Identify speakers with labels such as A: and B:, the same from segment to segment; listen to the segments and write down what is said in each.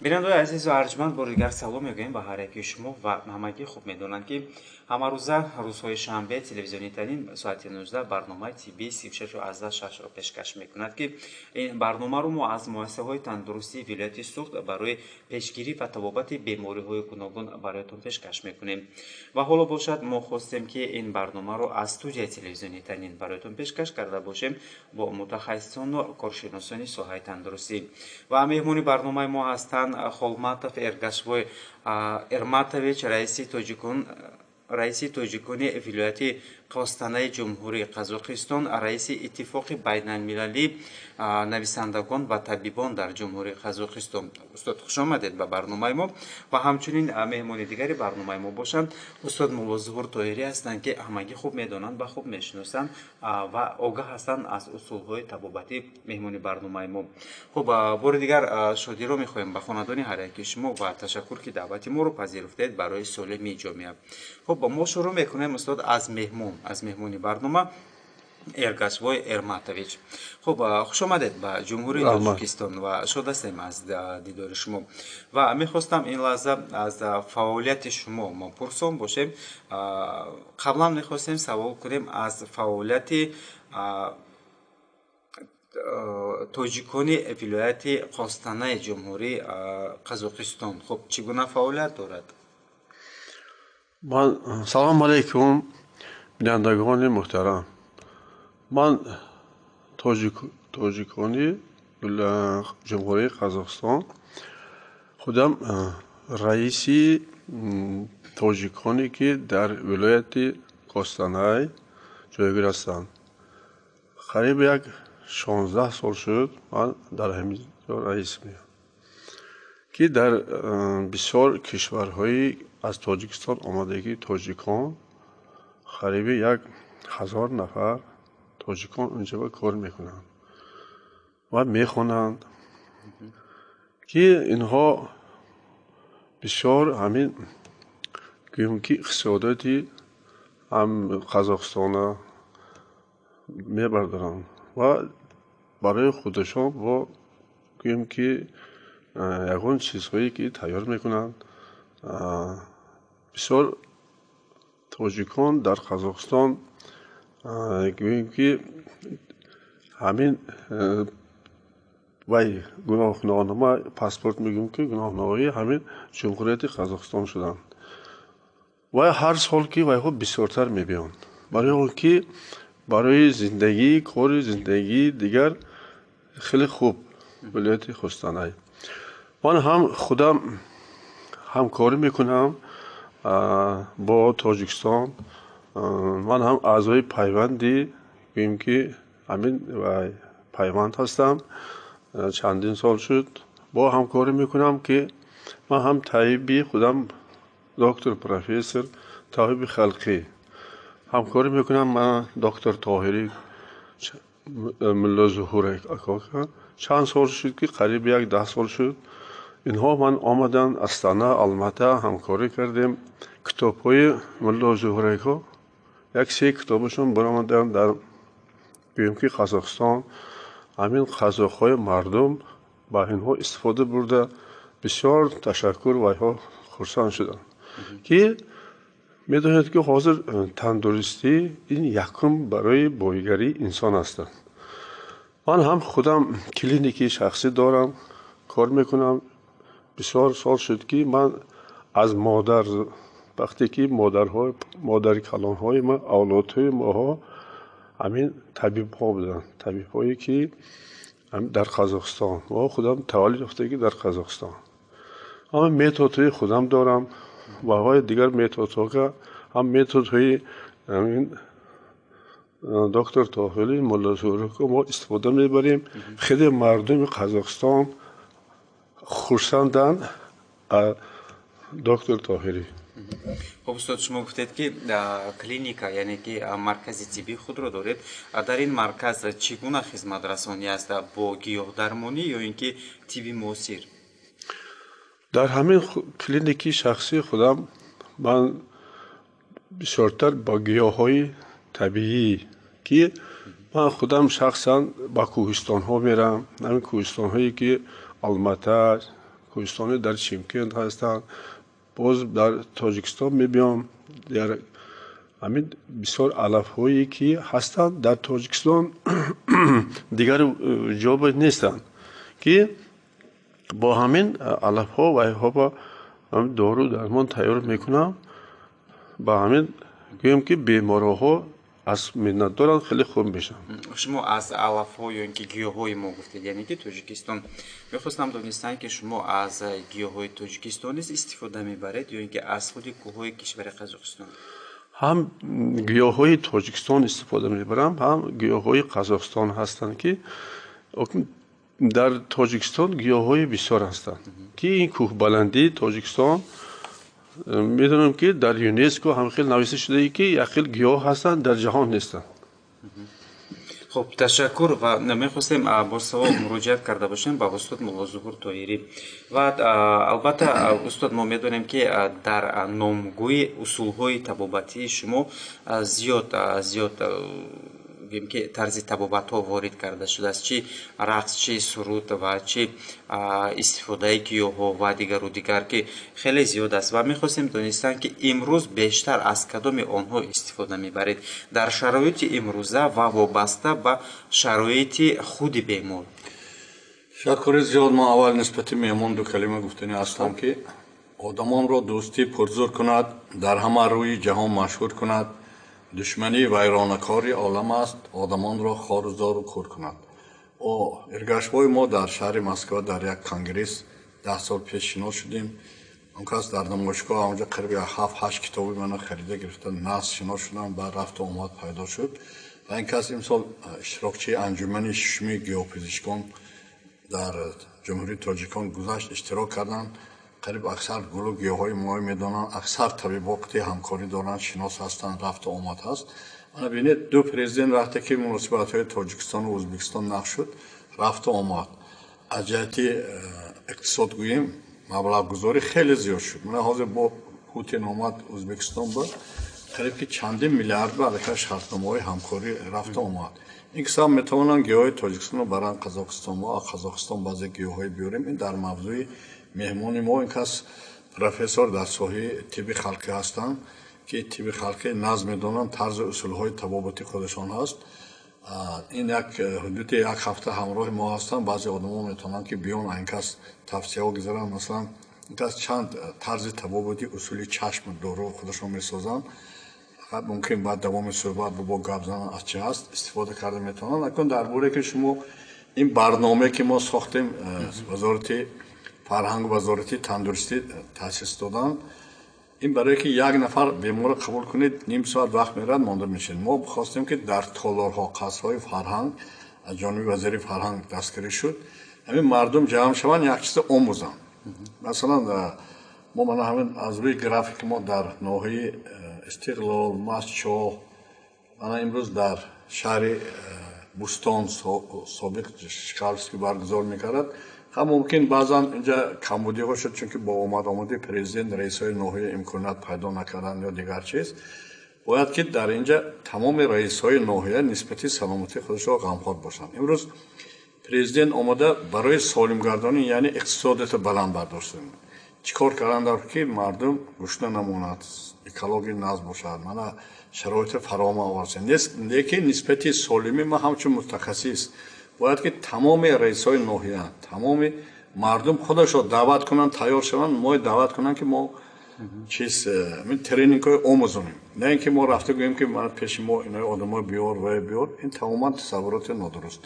A: Бинандаои азизу арҷманд, бори дигар салом мегӯем ба ҳар яки шумо ва ҳамагӣ хуб медонанд, ки ҳамарӯза рӯзҳои шанбе телевизиони Танин соати 19 барномаи тиббии 36,6-ро пешкаш мекунад, ки ин барномаро мо аз муассисаҳои тандурустии вилояти Суғд барои пешгирӣ ва табобати бемориҳои гуногун бароятон пешкаш мекунем. Ва ҳоло бошад, мо хостем, ки ин барномаро аз студияи телевизиони Танин бароятон пешкаш карда бошем бо мутахассисону коршиносони соҳаи тандурустӣ. Ва меҳмони барномаи мо ҳастанд Холматов Эргашбой Эрматович, раиси тоҷикони вилояти Қостанаи Ҷумҳурии Қазоқистон, раиси Иттифоқи байналмилалии нависандагон ва табибон дар Ҷумҳурии Қазоқистон. Устод, хушомадед ба барномаи мо. Ва ҳамчунин меҳмони дигари барномаи мо бошанд устод Муллозуҳур Тоҳирӣ ҳастанд, ки ҳамагӣ хуб медонанд ва хуб мешиносанд ва огаҳ ҳастанд аз усулҳои табобатӣ, меҳмони барномаи мо. Хуб, бори дигар шодиро мехоҳем ба хонадони ҳар яки шумо ва ташаккур, ки даъвати моро пазируфтед барои солимии ҷомеа. Хуб, мо шурӯъ мекунем, устод, аз меҳмони барнома Эргашбой Эрматович. Хуб, хушомадед ба Ҷумҳурии Тоҷикистон ва шод ҳастем аз дидори шумо. Ва мехостам ин лаҳза аз фаъолияти шумо мо пурсон бошем. Қаблан мехостем савол кунем аз фаъолияти тоҷикони вилояти Қостанаи Ҷумҳурии Қазоқистон. Хуб, чӣ гуна фаъолият дорад?
B: Ман салому алайкум, бинандагони муҳтарам. Ман тоҷикони Ҷумҳурии Қазоқистон, худам раиси тоҷиконе, ки дар вилояти Костанай ҷойгир ҳастанд. Қариб як 16 сол шуд, ман дар ҳамин ҷо раис меям, ки дар бисёр кишварҳои аз Тоҷикистон омадагии тоҷикон, қариби 1000 нафар тоҷикон унҷо кор мекунанд ва мехонанд, ки инҳо бисёр ҳамин, гӯем ки, иқтисодиёти ҳам Қазоқистона мебардоранд ва барои худашон бо, гӯем ки, ягон чизҳое ки тайёр мекунанд. Бисёр тоҷикон дар Қазоқистон, гӯем ки, ҳамин вай гуноҳнома, паспорт мегӯем ки, гуноҳномаи ҳамин Ҷумҳурияти Қазоқистон шуданд ва ҳар сол ки вайҳо бисёртар мебиёнд, барои он ки барои зиндагӣ, кори зиндагии дигар хеле хуб вилояти Қостанай. Ман ҳам худам ҳамкорӣ мекунам бо Тоҷикистон. Ман ҳам аъзои пайванди, гӯем ки, ҳамин пайванд ҳастам. Чандин сол шуд, бо ҳамкорӣ мекунам, ки ман ҳам табиби худам, доктор, профессор, табиби халқӣ ҳамкорӣ мекунам. Ман доктор Тоҳирӣ Муллозуҳур ако чанд сол шуд, ки қариб як 10 сол шуд, инҳо ман омаданд Астана, Алмата, ҳамкорӣ кардем. Китобҳои Муллозуҳур ако, як се китобашон баромаданд дар, гӯем ки, Қазоқистон. Ҳамин қазоқҳои мардум ба инҳо истифода бурда, бисёр ташаккур, вайҳо хурсанд шуданд, ки медонед, ки ҳозир тандурустӣ ин якум барои боигарии инсон ҳастанд. Ман ҳам худам клиники шахсӣ дорам, кор мекунам. Бисёр сол шуд, ки ман аз модар, вақте ки модарҳо, модари калонҳои ма, авлодҳои моҳо ҳамин табибҳо буданд, табибҳое ки дар Қазоқистон, мо худам таваллуд ёфтагӣ дар Қазоқистон, ҳама методҳои худам дорам ва ҳои дигар методҳо, ҳам методҳои ҳамин доктор Тоҳирӣ Муллозуҳур мо истифода мебарем. Хеле мардуми Қазоқистон хурсанданд доктор Тоҳирӣ.
A: Хуб, устод, шумо гуфтед, ки клиника, яъне ки маркази тиббии худро доред. Дар ин марказ чӣ гуна хизматрасонӣ аст: бо гиёҳдармонӣ ё ин ки тибби муосир?
B: Дар ҳамин клиники шахсии худам ман бисёртар ба гиёҳҳои табиӣ, ки ман худам шахсан ба кӯҳистонҳо мерам, ҳамин кӯҳистонҳое ки Алмата. кӯҳистонӣ дар Чимкент ҳастанд. Боз дар Тоҷикистон мебиём, дар ҳамин бисёр алафҳое ки ҳастанд дар Тоҷикистон, дигар ҷо нестанд, ки бо ҳамин алафҳо вайҳо ба дору дармон тайёр мекунам. Ба ҳамин гӯем ки бемороҳо аз миннатдоранд, хеле хуб мешаванд.
A: Шумо аз алафҳо ё ин ки гиёҳҳои мо гуфтед, яъне ки Тоҷикистон. Мехостам донистан, ки шумо аз гиёҳҳои Тоҷикистон низ истифода мебаред ё ин ки аз худи кӯҳҳои кишвари Қазоқистон?
B: Ҳам гиёҳҳои Тоҷикистон истифода мебарам, ҳам гиёҳҳои Қазоқистон ҳастанд, ки дар Тоҷикистон гиёҳҳои бисёр ҳастанд, ки ин кӯҳбаландии Тоҷикистон, медонам, ки дар ЮНЕСКО ҳам хел нависта шудае, ки як хел гиёҳ ҳастанд, дар ҷаҳон нестанд.
A: Хуб, ташаккур. Ва мехостем бо савол муроҷиат карда бошем ба устод Муллозуҳур Тоҳирӣ. Ва албатта, устод, мо медонем, ки дар номгӯи усулҳои табобатии шумо зиёд зиёд, гӯем ки, тарзи табобатҳо ворид карда шудааст, чи рақс, чи суруд ва чи истифодаи гиёҳҳо ва дигару дигар, ки хеле зиёд аст. Ва мехостем донистан, ки имрӯз бештар аз кадоми онҳо истифода мебаред дар шароити имрӯза ва вобаста ба шароити худи бемор.
C: Шакури зиёд. Ман аввал нисбати меҳмон ду калима гуфтанӣ ҳастам, ки одамонро дӯстӣ пурзур кунад, дар ҳама рӯи ҷаҳон машҳур кунад, душманӣ вайронакори олам аст, одамонро хору зору кур кунад. О Эргашбои мо дар шаҳри Москва дар як конгресс 10 сол пеш шинос шудем. Он кас дар намоишгоҳ онҷа қариби ҳафт ҳашт китоби мана харида гирифта, нағз шинос шудам, баъд рафту омад пайдо шуд. Ва ин кас имсол иштирокчии анҷумани шушуми гиёҳпизишкон дар Ҷумҳурии Тоҷикон гузашт, иштирок карданд. Қариб аксар гулу гиёҳҳои моро медонанд, аксар табибоқти ҳамкорӣ доранд, шинос ҳастанд, рафту омад ҳаст. Мана бинед, ду президент вақте ки муносибатҳои Тоҷикистону Ӯзбекистон нағз шуд, рафту омад аз ҷиҳати иқтисод, гӯем, маблағгузорӣ хеле зиёд шуд. Мана ҳозир бо Путин омад Ӯзбекистон, ба қариб ки чандин миллиард ба аллакай шартномаҳои ҳамкорӣ рафту омад. Ин кисам метавонанд гиёҳҳои Тоҷикистонро баранд Қазоқистон, мо аз Қазоқистон баъзе гиёҳҳое биёрем. Ин дар мавзӯи меҳмони мо. Ин кас профессор дар соҳаи тибби халқӣ ҳастанд, ки тибби халқӣ нағз медонанд, тарзу усулҳои табобати худашон ҳаст. Ин як ҳудуди як ҳафта ҳамроҳи мо ҳастанд. Баъзе одамо метавонанд, ки биён, ин кас тавсияҳо гузаранд. Масалан, ин кас чанд тарзи табобати усули чашм дору худашон месозанд. Фақат мумкин баъд давоми суҳбат бо гап зананд, аз чи ҳаст истифода карда метавонанд. Акнун дар бораe ки шумо ин барномае ки мо сохтем, Вазорати фарҳангу Вазорати тандурустӣ таъсис доданд, ин барое ки як нафар беморро қабул кунед, ним соат вақт меравад, монда мешавед. Мо хостем, ки дар толорҳо, қасрҳои фарҳанг аз ҷониби вазири фарҳанг дастгирӣ шуд, ҳамин мардум ҷамъ шаванд, як чиза омӯзанд. Масалан, мо мана ҳамин аз рӯи графики мо дар ноҳияи Истиқлол, Мастчоҳ, мана имрӯз дар шаҳри Бӯстон, собиқ Чкаловский, баргузор мекардад. Ҳам мумкин баъзан инҷа камбудиҳо шуд, чунки бо омад-омади президент раисҳои ноҳия имконият пайдо накарданд ё дигар чиз. Бояд ки дар инҷа тамоми раисҳои ноҳия нисбати саломатии худашро ғамхор бошанд. Имрӯз президент омода барои солимгардонӣ, яъне иқтисодиятро баланд бардоштан, чӣ кор карданд, ки мардум гушна намонад, экология нағз бошад, мана шароитро фароҳам овард. Лекин нисбати солимӣ ман ҳамчун мутахассис бояд ки тамоми раисҳои ноҳия, тамоми мардум худашро даъват кунанд, тайёр шаванд, мо даъват кунанд, ки мо чиз тренингҳои омӯзонем, на ин ки мо рафта гӯем, ки мана пеши мо инои одамои биёр ва биёр. Ин тамоман тасаввуроти нодуруст.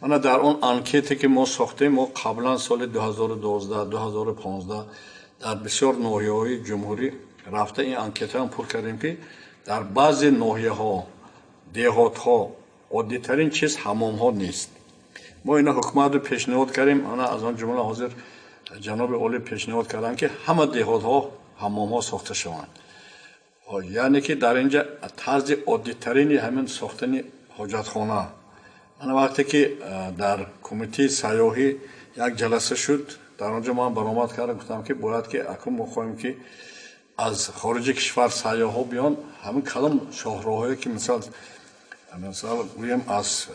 C: Мана дар он анкете ки мо сохтем, мо қаблан соли 2012, 2015 дар бисёр ноҳияҳои ҷумҳурӣ рафта, ин анкетаам пур кардем, ки дар баъзе ноҳияҳо, деҳотҳо оддитарин чиз ҳамомҳо нест. Мо ина ҳукуматро пешниҳод кардем. Ана аз он ҷумла ҳозир ҷаноби олӣ пешниҳод карданд, ки ҳама деҳотҳо ҳамомҳо сохта шаванд, яъне ки дар инҷа тарзи оддитарини ҳамин сохтани ҳоҷатхона. Ана вақте ки дар кумитаи сайёҳӣ як ҷаласа шуд, дар он ҷо ман баромад кардам, гуфтам, ки бояд ки акнун мо хоҳем, ки аз хориҷи кишвар сайёҳҳо биён, ҳамин калом шоҳроҳое ки мисол гӯем аз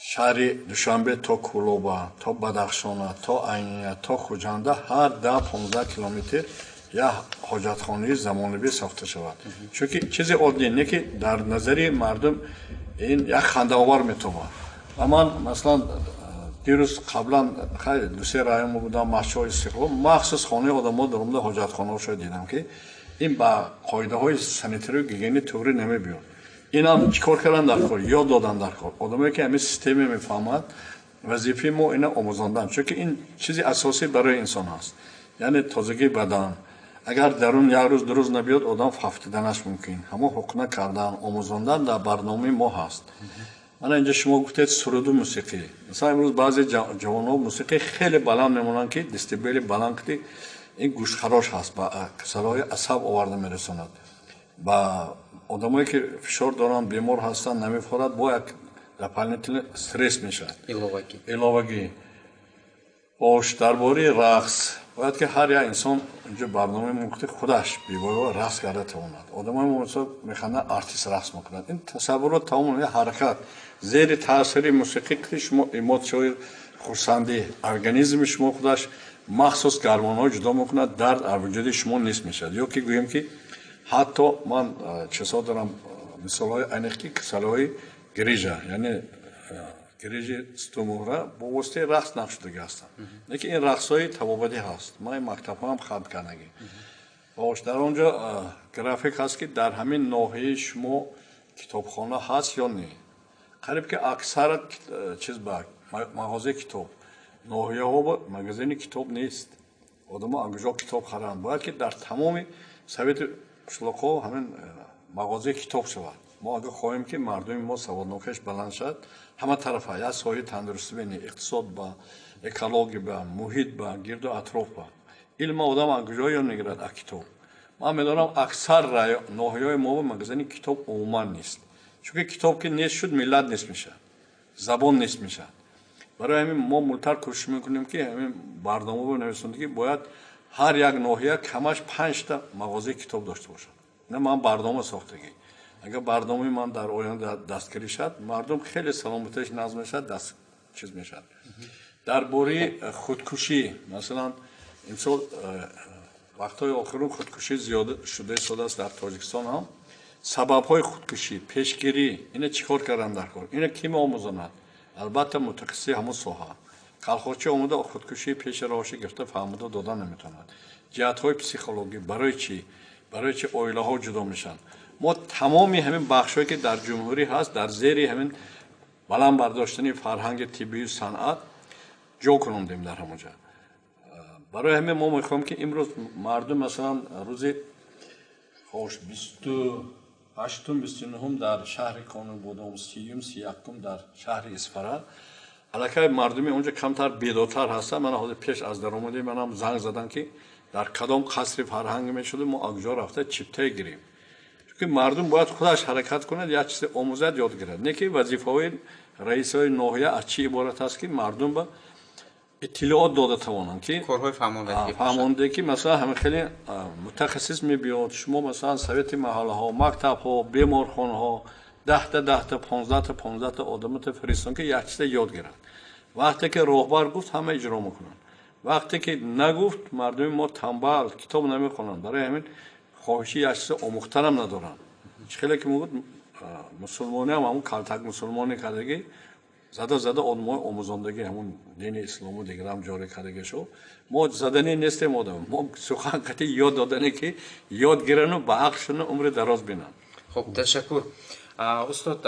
C: Шаҳри Душанбе то Кӯлоба, то Бадахшона, то Айния, то Хуҷанда ҳар 10-15 километр як ҳоҷатхонаи замонавӣ сохта шавад. Чунки чизи оддӣ не, ки дар назари мардум ин як хандаовар метобад. Ва ман, масалан, дирӯз қаблан хайр ду-се район будам, масҷидҳои Истиқлол, махсус хонаи одамо даромада ҳоҷатхонаҳошо дидам, ки ин ба қоидаҳои санитарию гигиени туғрӣ намебиёд. Инам чӣ кор кардан дар кор, ёд додан дар кор. Одамое ки ҳамин системе мефаҳмад, вазифаи мо ина омӯзондан, чунки ин чизи асосӣ барои инсон ҳаст, яъне тозагии бадан. Агар дарун як рӯз, 2 рӯз набиёд, одам фафтиданаш мумкин. Ҳамон ҳуқна кардан, омӯзондан дар барномаи мо ҳаст. Мана инҷа шумо гуфтед суруду мусиқӣ. Масалан, имрӯз баъзе ҷавонҳо мусиқӣ хеле баланд мемонанд, ки децибели баланд, ки ин гӯшхарош ҳаст, ба касалиҳои асаб оварда мерасонад. Ба одамое ки фишор доранд, бемор ҳастанд, намефорад, бо як дополнительный стресс мешавад.
A: Иловагӣ.
C: Иловагӣ. Бош, дар бораи рақс бояд ки ҳар як инсон инҷо барномаи мумкин худаш бебоя рақс карда тавонад. Одамои мо мисол механданд, артист рақс мекунад. Ин тасаввурот тамом як ҳаракат зери таъсири мусиқӣ, ки шумо эмоцияҳои хурсандӣ, организми шумо худаш махсус гормонҳо ҷудо мекунад, дард аз вуҷуди шумо нест мешавад. Ё ки гӯем ки ҳатто ман чизҳо дорам, мисолҳои аниқ, ки касалиҳои грижа, яъне грижи сутунмуҳра бо воситаи рақс нақш шудагӣ ҳастанд. Лекин ин рақсҳои табобатӣ ҳаст. Ман ин мактабҳоам хатм кардагӣ. Бош, дар он ҷо график ҳаст, ки дар ҳамин ноҳияи шумо китобхона ҳаст ё не. Қариб ки аксар чиз ба мағозаи китоб, ноҳияҳо магазини китоб нест. Одамо аз куҷо китоб харанд? Бояд ки дар тамоми совети қишлоқҳо ҳамин мағозаи китоб шавад. Мо агар хоҳем, ки мардуми мо саводнокиаш баланд шавад, ҳама тарафа, як соҳаи тандурустӣ бини, иқтисод ба, экология ба, муҳит ба, гирду атроф ба. Илма одам аз куҷо ёд мегирад? Аз китоб. Ман медонам, аксар ноҳияҳои мо магазини китоб умуман нест. Чунки китоб ки нест шуд, миллат нест мешавад, забон нест мешавад. Барои ҳамин мо мултар кӯшиш мекунем, ки ҳамин барномаро нависонем, ки бояд ҳар як ноҳия камаш 5та мағозаи китоб дошта бошад. Ина ман барнома сохтагӣ. Агар барномаи ман дар оянда дастгирӣ шавад, мардум хеле саломатиаш назм мешавад, даст чиз мешавад. Дар бораи худкушӣ, масалан, имсол вақтҳои охирон худкушӣ зиёд шуда истодааст дар Тоҷикистон ҳам. Сабабҳои худкушӣ, пешгирӣ, ина чӣ кор кардан дар кор? Ина кӣ меомӯзонад? Албатта, мутахассиси ҳамон соҳа. Калхозчӣ омада худкушии пеши роҳашо гирифта фаҳмида дода наметавонад. Ҷиҳатҳои психологӣ, барои чӣ? Барои чӣ оилаҳо ҷудо мешаванд? Мо тамоми ҳамин бахшҳое ки дар ҷумҳурӣ ҳаст, дар зери ҳамин баланд бардоштани фарҳанги тиббию санъат ҷо кунондем дар ҳамон ҷо. Барои ҳамин мо мехоҳем, ки имрӯз мардум, масалан, рӯзи хош 28-ум, 29-ум дар шаҳри Конибодом, 30-ум, 31-ум дар шаҳри Исфара. Аллакай мардуми онҷо камтар бедортар ҳастанд. Мана ҳозир пеш аз даромади манам занг заданд, ки дар кадом қасри фарҳанг мешуда, мо акҷо рафта чиптае гирем. Чунки мардум бояд худаш ҳаракат кунад, як чизе омӯзад, ёд гирад. Не ки вазифаҳои раисҳои ноҳия аз чӣ иборат аст, ки мардум ба иттилоот дода тавонанд, ки
A: корҳои фаҳмондагӣ.
C: Фаҳмонде, ки масалан ҳамин хеле мутахассис мебиёд. Шумо масалан совети маҳаллаҳо, мактабҳо, беморхонаҳо 10-та 10-та, 15-та 15-та одамата фиристон, ки як чизе ёд гирад. Вақте ки роҳбар гуфт, ҳама иҷро мекунанд. Вақте ки нагуфт, мардуми мо тамбал, китоб намехонанд. Барои ҳамин хоҳиши як чизе омӯхтанам надоранд. Чӣ хеле ки мегӯд, мусулмониам ҳамун калтак мусулмонӣ кардагӣ, зада зада одамои омӯзондагӣ, ҳамун дини ислому дигарам ҷорӣ кардагӣ шо. Мо заданӣ нестем одам, мо сухан қатӣ ёд додане, ки ёд гирану ба ақлшуну умри дароз бинанд.
A: Хуб, ташаккур, устод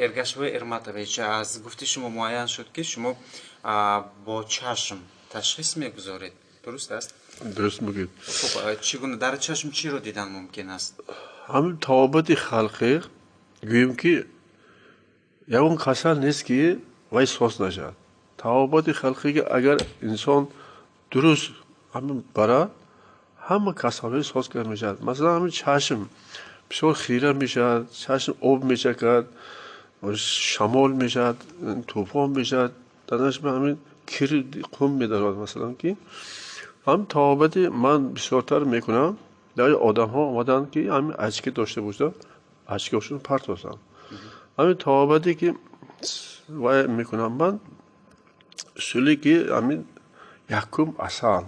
A: Эргашбой Эрматович. Аз гуфти шумо муайян шуд, ки шумо бо чашм ташхис мегузоред, дуруст аст?
B: Дуруст мегӯед.
A: Хуб, чӣ гуна дар чашм чиро дидан мумкин аст?
B: Ҳамин табобати халқӣ, гӯем ки ягон касал нест, ки вай сос нашавад. Табобати халқига агар инсон дуруст ҳамин барад, ҳама касалҳои сос карда мешавад. Масалан, ҳамин чашм бисёр хира мешавад, чашм об мечакад, шамол мешавад, тӯфон мешавад, данаш ба ҳамин кир қум медарад. Масалан, ки ҳам табобати ман бисёртар мекунам, дар одамҳо омаданд, ки ҳамин очки дошта бошанд, очкиҳошон партосанд. Ҳамин табобате ки Вай мекунам ман усуле ки ҳамин якум асал.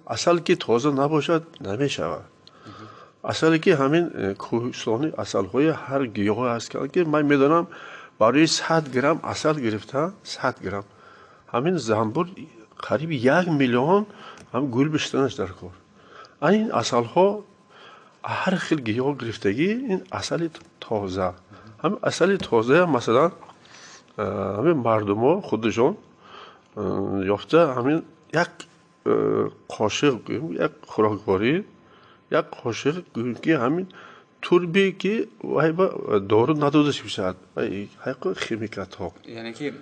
B: Асал ки тоза набошад, намешавад. Асале ки ҳамин кӯҳистони асалҳои ҳар гиёҳе ҳаст, ки ман медонам, барои 100 грамм асал гирифта, 100 грамм ҳамин занбур қариб 1 миллион ҳам гул биштанаш дар кор. Ин асалҳо ҳар хел гиёҳ гирифтагӣ, ин асали тоза. Ҳамин асали тоза, масалан, ҳамин мардумо худашон ёфта, ҳамин як қошиқ, як хӯрокворӣ, як қошиқ, гӯем ки ҳамин турбе ки вай ба дору надода шавад, химикатҳо.
A: Яъне ки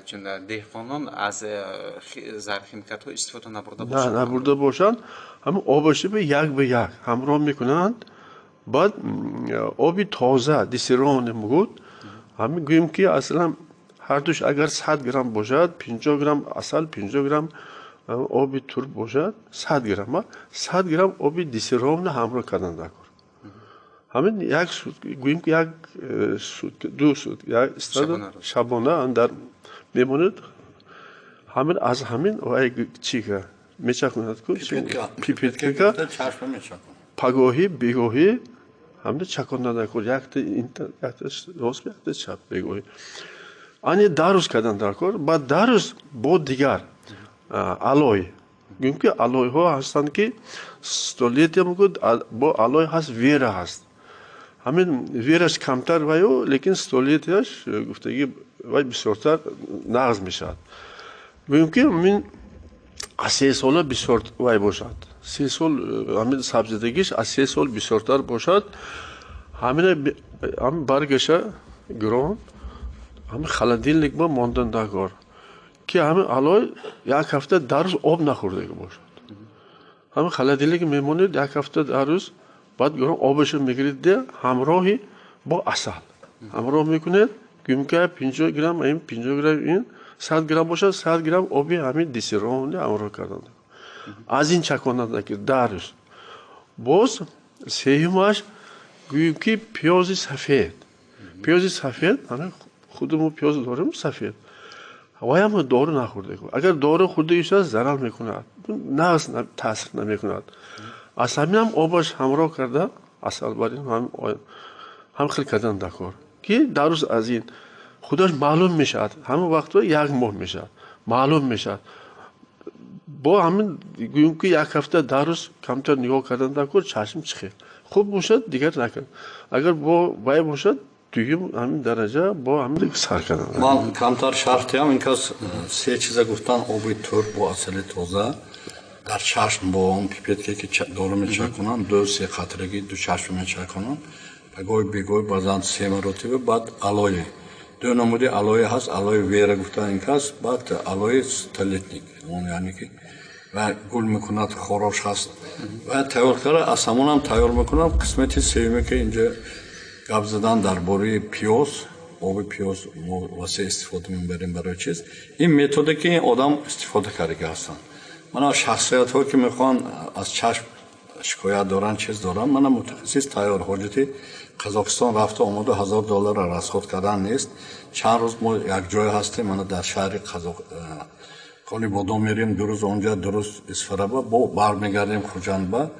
A: чун деҳқонон аз зархимикатҳо истифода набурда бошанд.
B: Набурда бошанд. Ҳамин обаши як ба як ҳамроҳ мекунанд. Баъд оби тоза, дистиллированный мегӯд. Ҳамин гӯем ки аслан ҳардуш агар 100 грамм бошад, 50 грамм асал, 50 грамм оби турб бошад, 100 грамм, 100 грамм оби дистиллированный ҳамроҳ кардан дар кор. Ҳамин як гӯем ки як сутка, 2 сутка шабона дар мемонад. Ҳамин аз ҳамин вай чика мечакунад ку, пипетка, пагоҳӣ, бегоҳӣ ҳамин чакондан дар кор, якта якта рост, якта чап, бегоҳӣ. Ани 10 рӯз кардан дар кор. Баъд 10 рӯз бо дигар алой, гӯем ки алойҳо ҳастанд ки столетия мегӯяд, бо алой ҳаст, вера ҳаст. Ҳамин вераш камтар ваю, лекин столетияш гуфтагӣ вай бисёртар нағз мешавад. Гӯем ки ҳамин аз 3 сола бисёр вай бошад, 3 сол ҳамин сабзидагиш аз 3 сол бисёртар бошад, ҳамина ҳамин баргаша гирон, ҳамин холодильник ба мондан дар кор, ки ҳамин алой як ҳафта, 10 рӯз об нахӯрдагӣ бошад. Ҳамин холодильник мемонед як ҳафта, 10 рӯз, баъд гирон обаша мегиред, де ҳамроҳи бо асал ҳамроҳ мекунед. Гӯем ки 50 грамм ин, 50 грамм ин, 100 грамм бошад, 100 грамм оби ҳамин дистиллированный ҳамроҳ кардан, аз ин чакондан ки 10 рӯз. Боз сеюмаш, гӯем ки пиёзи сафед. Пиёзи сафед, худи мо пиёз дорем сафед, ваям дору нахӯрда. Агар дору хӯрда шавад, зарар мекунад, нағз таъсир намекунад. Аз ҳаминам обаш ҳамроҳ карда, асал бар ин ҳам хел кардан дар кор, ки 10 рӯз аз ин худаш маълум мешавад. Ҳамин вақтҳо як моҳ мешавад, маълум мешавад. Бо ҳамин, гӯем ки як ҳафта, 10 рӯз камтар нигоҳ кардан дар кор, чашм чӣ хел хуб бошад, дигар накард. Агар бо вай бошад, дуюм ҳамин дараҷа бо ҳамин сар кардан.
C: Ман камтар шарҳ диҳам. Ин кас се чиза гуфтан: оби турб бо асали тоза, дар чашм бо он пипетка ки дору мечаконанд, ду се қатрагӣ ду чашм мечаконанд, пагоҳи, бегоҳи, баъзан се маротиба. Баъд алое, ду намуди алое ҳаст: алои вера гуфтан ин кас, баъд алои столетник, он яъне ки ва гул мекунад, хорош ҳаст ва тайёр карда, аз ҳамонам тайёр мекунам. Қисмати сеюме ки инҷа гап задан дар бораи пиёз, оби пиёз мо васеъ истифода мебарем барои чиз. Ин методе ки ин одам истифода кардаги ҳастанд, мана шахсиятҳое ки мехоҳанд, аз чашм шикоят доранд, чиз доранд, мана мутахассис тайёр, ҳоҷати Қазоқистон рафта омода, 1000 долларро расход кардан нест. Чанд рӯз мо якҷоя ҳастем, мана дар шаҳри Конибодом мерем, 2 рӯз онҷа, 2 рӯз Исфараба, бо бармегардем Хуҷандба.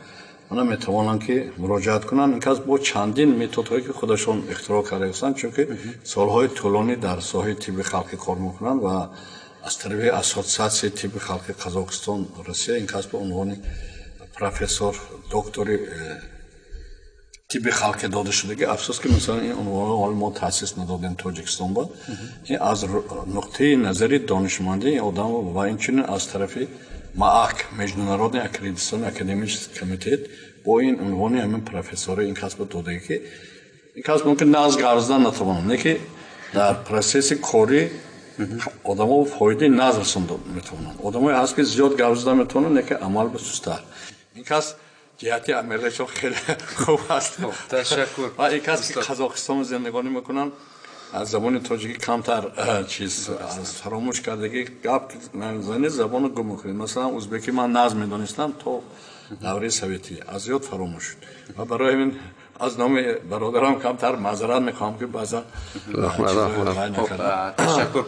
C: Мана метавонанд ки муроҷиат кунанд. Ин кас бо чандин методҳое ки худашон ихтироъ карда ҳастанд, чунки солҳои тӯлонӣ дар соҳаи тибби халқӣ кор мекунанд ва аз тарафи Ассотсиатсияи тибби халқи Қазоқистон, Россия ин кас ба унвони профессор, доктори тибби халқӣ дода шудагӣ. Афсӯс ки, масалан, ин унвонро ҳол мо таъсис надодем Тоҷикистон ба. Ин аз нуқтаи назари донишмандӣ ин одам ва инчунин аз тарафи МААК, Международный аккредитационный академический комитет, бо ин унвони ҳамин профессори ин касба додагӣ, ки ин кас мумкин нағз гап задан натавонад, не ки дар процесси корӣ одамо фоидаи нағз расонда метавонанд. Одамое ҳаст ки зиёд гап зада метавонанд, не ки амал ба сустар. Ин кас ҷиҳати амалиашон хеле хуб аст.
A: Ташаккур.
C: Ва ин кас ки Қазоқистон зиндагонӣ мекунанд, аз забони тоҷикӣ камтар чиз аз фаромӯш кардагӣ, гап назани забоно гум мекунед. Масалан, узбекӣ ман нағз медонистам то Давраи советӣ аз ёд фаромӯш шуд ва барои ҳамин аз номи бародарам камтар маъзарат мехоҳам, ки баъзан
A: Ташаккур.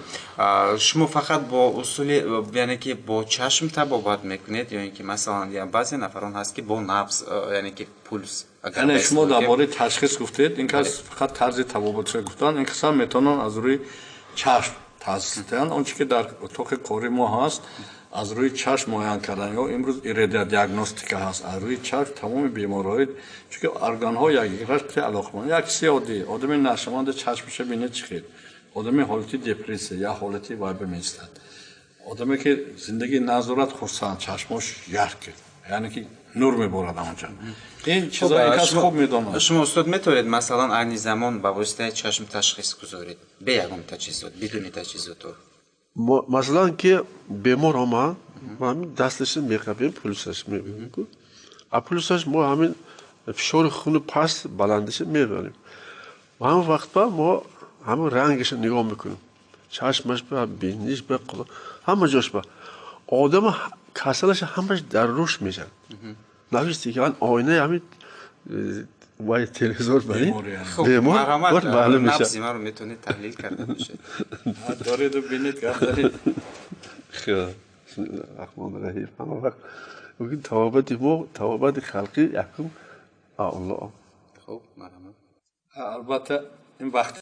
A: Шумо фақат бо усули, яъне ки бо чашм табобат мекунед ё ин ки, масалан, баъзе нафарон ҳаст, ки бо набз, яъне ки пулс?
C: Яъне шумо дар бораи ташхис гуфтед, ин кас фақат тарзи табобатша гуфтанд. Ин касам метавонанд аз рӯи чашм ташхис диҳанд. Он чи ки дар утоқи кори мо ҳаст, аз рӯи чашм муайян кардан, ё имрӯз иредодиагностика ҳаст, аз рӯи чашм тамоми бемориҳои, чунки органҳо якдигараш алоқаманд. Як чизи оддӣ: одами нашъаманда чашмаша бинед, чӣ хел одами ҳолати депрессия я ҳолати вайба меистад. Одаме ки зиндагӣ надорад, хурсанд, чашмош ярк, яъне ки нур меборад онҷа. Ин чизо кас хуб медонад.
A: Шумо, устод, метавонед, масалан, айни замон ба воситаи чашм ташхис гузоред, бе ягон таҷҳизот, бидуни таҷҳизото?
B: Масалан, ки бемор омад, мо ҳамин дасташа меқапем, пулсаш мебинем, а пулсаш мо ҳамин фишори хуни паст баландиша мебарем. Ва ҳамон вақтба мо ҳамин рангиша нигоҳ мекунем, чашмаш ба, биниш ба, ҳама ҷош ба. Одама касалаша ҳамаш дар рӯш мешавад. Навиштиган оинаи ҳамин вай телевизор бари
A: бемор маълум мешавад. Маро метавонед таҳлил карда бошед.
C: Дореду бинед, гап занед.
B: Раҳмони раҳим. Ҳама вақт табобати мо, табобати халқӣ, якум Аллоҳ.
A: Хуб, марҳамат.
C: Албатта, ин вақт